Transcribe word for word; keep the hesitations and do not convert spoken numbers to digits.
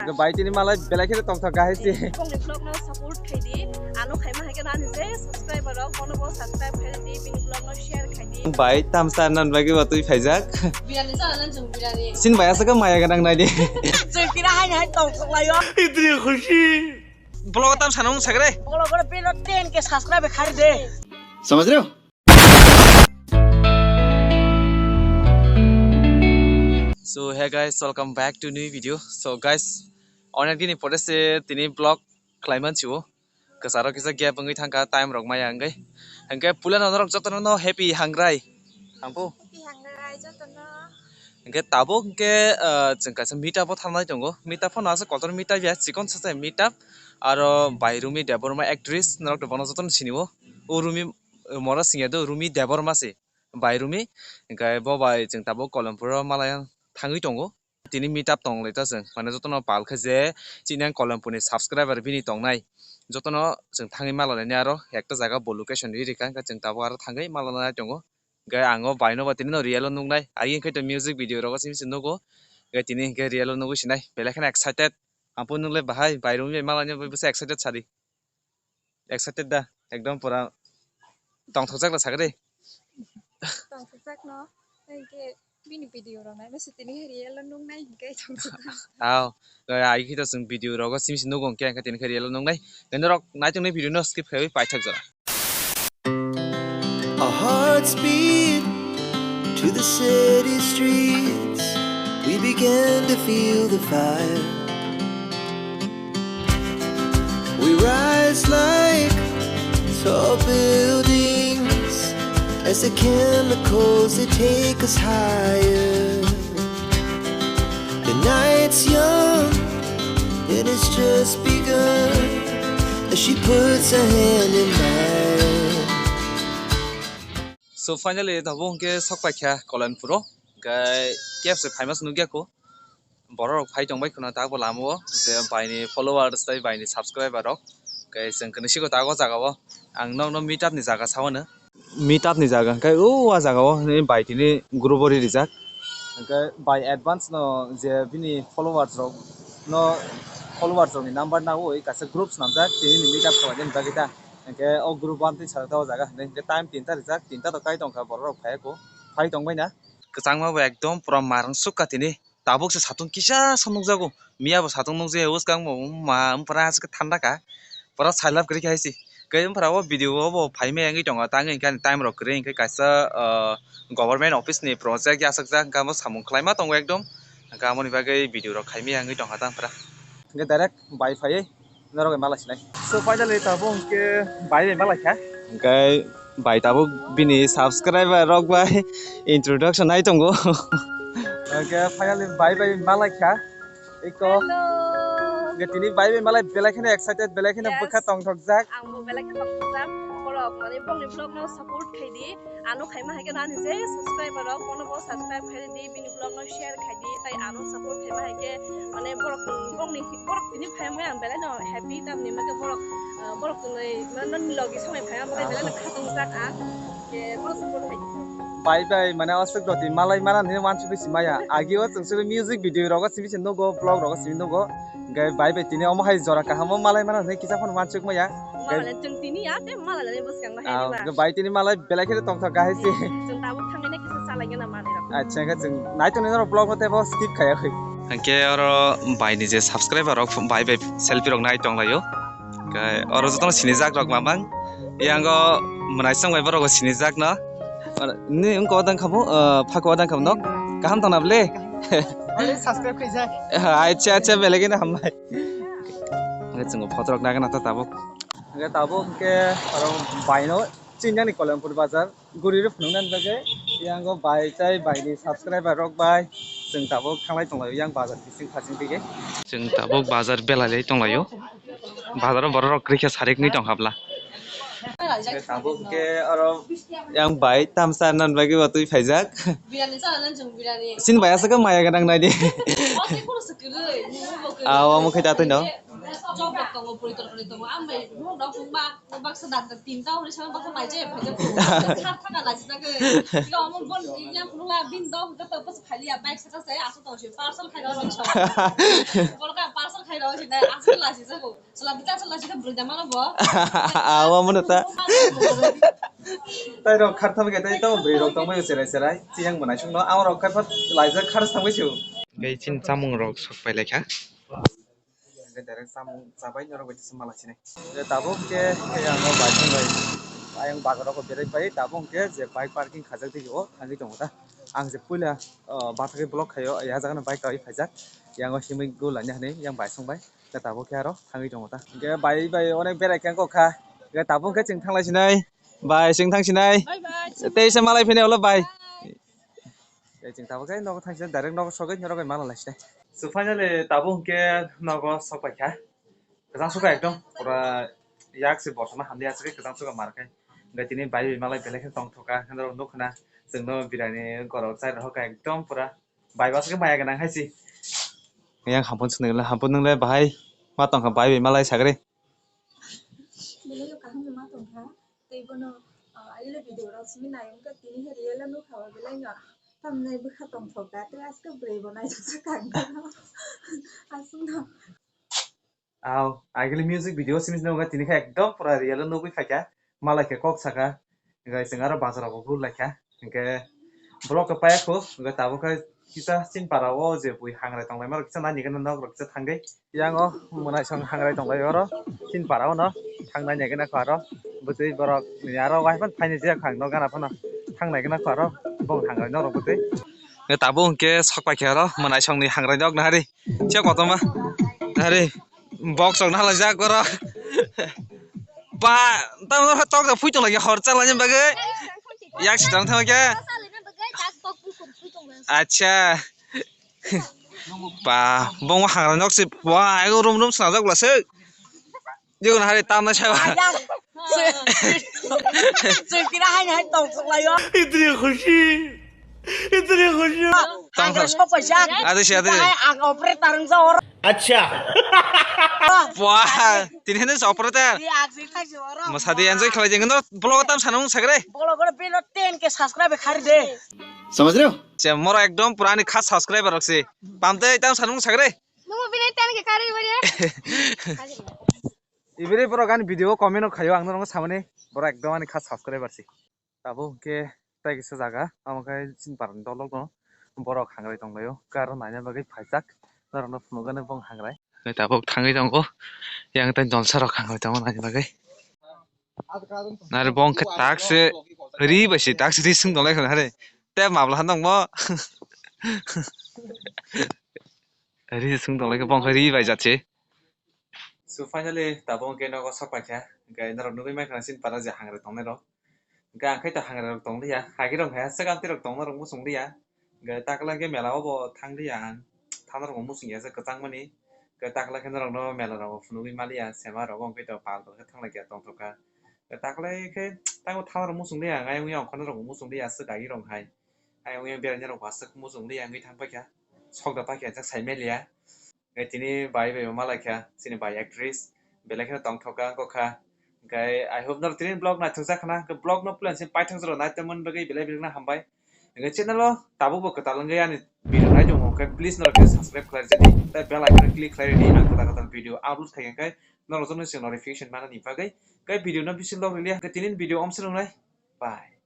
Bai tini malai belai khe tongthok kahai se. Bongni vlog no support khai di. Ano khaima hai khe nani je subscriber rok bono bo subscribe khai di, bini vlog no share khai di. Bai tamsa nan bagwi ba twi phaijak. Birani sa nan jung birani. Sin bai asa ka maya ganang nai di. Jung kira hai hai tongthok layo. Itni khushi. Vlog tam sanung sagre. Vlog ro bino ten K subscribe khai de. Samajh rahe ho? So hey guys, welcome back to new video. So guys, onek dini pore se tini vlog khlaiman siwo. Kwcharo kisa gap wngwi thangkha time rok maya wngwi. Hwnkhe puila norok jotono no happy hangrai. Ampu. Happy hangrai jotono. Hwnkhe tabuk hwnkhe, ah, chwng kaisa meet up o thangnai tongo. Meet up phano aswk kotor meet up ya, chikon sacha meet up. Aro bai Rumi Debbarma actress norok to bono jotono siniwo. O Rumi, eh, mora singya do Rumi Debbarma se. Bai Rumi, hwnkhe bo bai chwng tabuk Kolompuro malai thangwi tongo. Tini meet up tong lai ta chwng, mane jotono pal khe je chini ang Kolompurni subscriber bini tongnai, jotono chwng thangwi malai lainai aro ekta jaga bo location ri rikha, hwnkhe chwng tabuk aro thangwi malai lai tongo. Hwnkhe ang o bai no bo tini no real o nuknai, agi hwnkhe to music video rogo simi se nugo, hwnkhe tini hwnkhe real o nugwi sinai, belai kheno excited. Amphu nukle bahai bai Rumi bai malai ni bwsa excited sadi. Excited da, ekdom pura tongthokjak da sakri. Tongthokjak no, hwnkhe bini video rok nai masa tini real o nuknai hwnkhe tongthokjak. Aw, ai khe to chwng video rogo simi se nugo hwnkhe, hwnkhe tini khe real o nuknai. Norok naitongnai video no skip khaiwi paithak jora. Our hearts beat to the city streets. We began to feel the fire. We rise like tall buildings as the chemicals they take us higher. The night's young and it's just begun as she puts her hand in mine. So finally tabuk hwnkhe sok paikha Kolompuro, hwnkhe kebse phaima se nukya kho. Borok rok phai tongbai khwna tabuk lama o je bai ni followers tei bai ni subscriber rok, hwnkhe chwng kwnwi sigo tabuk o jaga o ang nokno meet up ni jaga sao hwno. Meet up ni jaga hwnkhe o a jaga o bai tini group o ri rijak, hwnkhe bai advance no je bini followers rok no, followers rok ni number naiwi kaisa group swnamjak tini ni meet up khlaina bagwi ta. Hwnkhe o group one twi sajak ta o jaga hinwi hwnkhe time tinta rijak, tinta to kai tongkha borok rok phai kho, phai tongbai na. Kwchangma bo ekdom pura marang sukha tini, tabuk se satung kisa se nukjago, miya bo satung nukjaya, bwskang bo ma pura thanda kha, pura sailap kwrwi kha hai se. Khe wngphra o video o bo phaimaya wngwi tongo, tangwi hwnkhe ani time rok kwrwi hwnkhe kaisa, ah, government office ni project yachakjak, hwnkhe amo samung khlaima tongo ekdom, hwnkhe amoni bagwi video rok khaimaya wngwi tongkha tangphra. Hwnkhe direct bai phaiwi norok bai malai sinai. So finally tabuk hwnkhe bai bai malai kha. Hwnkhe bai tabuk bini subscriber rok bai introduction hai tongo. Hwnkhe finally bai bai malai kha. Iko. Hello. Hwnkhe tini bai bai malai belai kheno excited, belai kheno Yes. bwkha tongthokjak. Ang bo belai khe tongthokjak. Borok mane bongni vlog no support khai di. Ano khaima hai khe nani je subscriber rok bono bo subscribe khai di, bini vlog no share khai di, tai ano support khaima hai khe mane borok bongni borok tini phai ang belai no happy tamni hwnkhe borok, ah, borok twnwi mane noni logi samai phai ang belai no khatong jak ang je borok support khai di. Bai bai mane aswk roti malai mana hinwi wansugwi simaya. Agi o chwng sugwi music video rogo simi se nugo, vlog rogo simi nugo. Hwnkhe bai bai tini omo hai jora kaham o malai mana hinwi kisa phano wansuk maya. Malai chwng tini ya, tei malai nani bwskango hai Ah, riba. Hwnkhe bai tini malai belai khe tongthok kahai se. Chwng tabuk thangwi na kisa chalai gana manwi rok. Acha, hwnkhe chwng naitonwi norok vlog o teibo skip khaya khe. Hwnkhe oro bai ni je subscriber rok bai bai selfie rok nai tonglaio. Hwnkhe oro jotono sinijak rok mamang. Yango mwnaisong bai borok bo sinijak no. Oro ni wngko odang khamo, ah, phako odang khamo nok. Kaham tongna bwle? Already subscribe khaijak. Acha, acha, belai kheno hambai. Hwnkhe chwng photo rok nagana ta tabuk. Hwnkhe tabuk hwnkhe oro bai no chini ani Kolompur bazar guri rw phunuknani bagwi yango bai tei bai ni subscriber rok bai chwng tabuk thanglai tonglaio yang bazar bising phasing dige. Chwng tabuk bazar belai lai tonglaio. Bazar o borok rok kwrwi khe sarik wngwi tong habla. Hwnkhe tabuk hwnkhe oro yang bai tamsa nan bagwi bo twi phaijak. Birani chana nan chwng birani. Sin bai aswk maya gwnang nai di. Aw, omo khe ta twi no. Chok rok tongo, puri torkori tongo. Ang bai rung rok wngma baksa dan dan tinta hwnwi sama baksa bai je phai je. Kha kha ka laji jagwi. Yo mo bon ya phunula bin dok ga to pas phai ya bike saka se asu to je parcel khai rok ni chok. Bol ka parcel khai rok ni asu laji jago. Sala bita sala jika beri da mana bo. Awa mana ta. Tai rok khartham khe tai to bwrwi rok tongbai serai serai. Chiyang mwnai songno ang rok kharpha laijak khar thangbai sio. Gai chin chamung rok sok pai laikha. Gai direct chamung chabai norok bai tisa mala sinai. Gai tabuk khe khe ang no bai song bai. Ayang bagar rok berai pai tabuk khe je bike parking khajak di o thangwi tongo ta. Ang je puila bathakhe block khaio ya jaga no bike kawi phaijak. Yang o himwi gula ni hani yang bai song bai. Khe tabuk khe aro thangwi tongo ta. Hingke bai bai onek berai khe wngkha. Hingke tabuk khe chwng thanglai sinai. Bai chwng thang sinai. Bye bye. Tei se malai phini ulo bai. Bye. Tei chwng tabuk khe nogo thang sinai direct nogo sogwi norok bai malai sinai. So finally tabuk hingke nogo sok pai kha. Kwchang sukha ekdom pura yak se borsa ma hamya se kwchang sukha mar khe. Hingke tini bai bai malai belai khe tong thoka hingke norok nuk khna chwngno birani gorok chai rok ekdom pura. Bai bas khe maya gwnang hai si. Yang hampun swnwi le hampun nwngle bahai ma tongkha bai bai malai sagri. Belai yo kaham ma tongkha. Tei bono, ah, aile video rok simi nai wngkha tini he real o nukha o belai no. Tamni bwkha tongthok da tei aske bwrwi bo naithok kha ang. Aswk no. Aw, agili music video simi sini wngkha tini khe ekdom pura real o nugwi phaikha, malai khe kok sakha, hingkhe chwng aro bazar rok bo phuru laikha, hingkhe vlog khe paiya khu, hingkhe tabuk khe kisa chini para o je bui hangrai tonglaima rok kisa nani gana nok rok kisa thangwi. Yang o mwnaisong hangrai tonglai oro chini para o no thang nani gana kho aro bwtwi borok ni aro wahai phano phaini je khang nok gana phano thang nai gana kho aro bong hangrai nok rok bwtwi. Hingkhe tabuk hingkhe sok paikha oro mwnaisong ni hangrai nok nahari. Siya kotorma. Are, box rok nahalaijak oro. Ba, tamo no tok da phui tong lagi hor chala ni bagwi. Yak sitang thang khe. Acha. Ba, bong hangra nok se. Ba, ego rum rum sna jak la se. Jikun hari tamna saiba. Chwng kira hai hai tong thok laio. Itri khushi. Itri khushi. Tong thok. Sok paijak. Adi si, adi si. Hai ang operator wng ja oro. Acha. Wah, tini hene se operator. Di ang sing thak si oro. Masa di enjoy khlai jeng no vlog tam sanung sagre. Vlog oro bino ten K subscribe khari de. Samajh rahe ho? Che moro ekdom purani khas subscriber rok si. Pamte tam sanung sagre. Nungbo bini ten K kari bari. Ibere borok ani video comment o khaio ang norok samani borok ekdom ani khas subscriber si. Tabuk hwnkhe tai kisa jaga amo khe chini parani dolok no borok hangrai tonglaio karo naina bagwi phaijak norok no phunukgani bong hangrai. Tabuk thangwi tongo yang tai jolsa rok hangrai tongo naina bagwi. Nare bong khe tak se ri bai si tak se ri sung tonglaikha hare te mabla han tongmo. Ri sung tonglaikha bong khe ri bai jat se. So finally tabuk hwnkhe nogo sok paikha, hwnkhe norok nugwi mankha chini para je hangrai tongnai rok, hwnkhe ang khe to hangrai rok tongliya, hagir rok hai swk amtwi rok tongma rok muchung liya, hwnkhe takla khe mela o bo thangliya ang, thana rok muchung ya se kwchang mani, hwnkhe takla khe norok no mela rok phunugwi maliya sema rok hwnkhe to pal rok khe thanglai khe tongthok kha, hwnkhe takla khe tamo thana rok muchung liya ang, ayang oyang khorna rok muchung liya swk agir rok hai, ayang oyang beraina rok aswk muchung liya wngwi thang paikha, sok da paikha jak sai maliya. Hwnkhe tini bai bai bo malaikha chini bai actress belai kheno tongthok kha wngkha. Hwnkhe I hope norok tini vlog naithokjak khna, hwnkhe vlog no plan se paithak jora naitongmani bagwi belai belai no hambai. Hwnkhe channel o tabuk bo kwtal wngwi ani video nai tongo, hwnkhe please norok khe subscribe khlai rwdi tei bell icon click khlai rwdi, ang kwtal kwtal video upload khai khe norok jotono se notification manani bagwi. Hwnkhe video no bisi log rwliya, hwnkhe tini video omswk wngnai. Bye.